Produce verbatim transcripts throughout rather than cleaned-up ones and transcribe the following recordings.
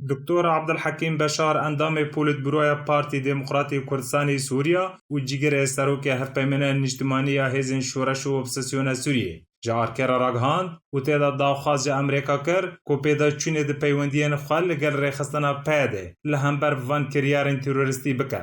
Doktor Abdulhekîm Beşar, endamê Polîtburoya Partî Demokratî Kurdistanê Sûriya û cîgirê serokê Hevpeymanên Niştimanî ya Hêzên Şoreş û Opozîsyona Sûriyê, ji Arkerê ragihand û tê de daxwaz ji Amerîka kir ku pêdaçûnê di peywendiyên xwe li gel rêxistina P Y D'ê li hember van kiryarên terorîstî bike.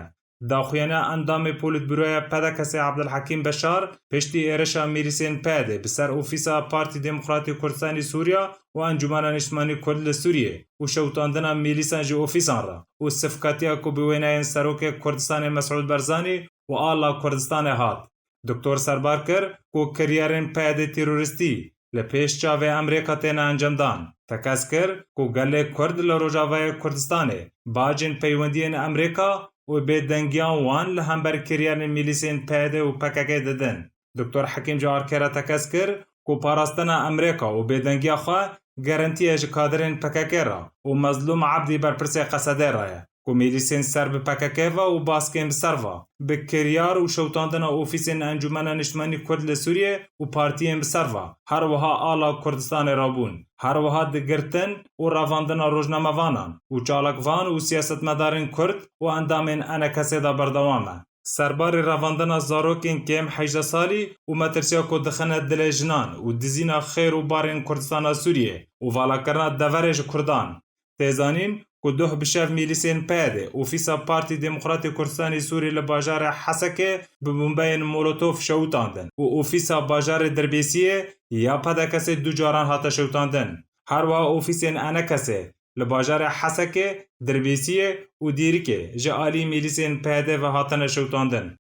Daxuyaniya endamê Polîtburoya P D K S'ê Abdulhekîm Beşar piştî êrişa mîlîsên P Y D'ê bi ser ofîsa Partî Demokratî Kurdistanê Sûriya û Encûmena Niştimanî Kurd li Sûriyê û şewitandina mîlîsan ji ofîsan re û sifkatiya ku bi wêneyên Serokê Kurdistanê Mesûd Barzanî û ala Kurdistanê hat. Doktor serbar kir ku kiryarên P Y D'ê terorîstî li pêş çavê Amerîka têne encamdan. Tekez kir ku gelê Kurd li Rojavayê Kurdistanê bacên peywendiyên Amerîka û bêdengiyan wan li hember kiryarên mîlîsên P Y D û P K K didin. Doktor Hekîm ji Arkerê tekez kir ku parastina Amerîka û bêdengiya xwe garantiye ji kadirên P K K re û Mezlûm Ebdî berpirsê Qesedê re ye ku mîlîsên ser bi P K K ve û baskên bi ser ve, bi kiryar û şewitandina ofîsên Encûmena Niştimanî Kurd li Sûriyê û partiyên bi ser ve, her wiha ala Kurdistanê re bûn. Her wiha di girtin û revandina rojnamevanan û çalakvan û siyasetmedarên Kurd û endamên E N K S'ê de berdewam e. Serbarê revandina zarokên kêm hejde salî û metirsiya ku dixine dilê jinan û dizîna xêr û barên Kurdistana Sûriyê û valakirina deverê ji Kurdan. Tê zanîn ku doh bi şev mîlîsên P Y D'ê ofîsa Partî Demokratê Kurdistanê Sûriyê li bajarê Hesekê bi bombeyên Molotov şewitandin û ofîsa bajarê Dirbêsiyê ya P D K S'ê du caran hate şewitandin. Her wiha ofîsên E N K S'ê li bajarê Hesekê, Dirbêsiyê û Dîrikê ji alî mîlîsên P Y D ve hatine şewitandin.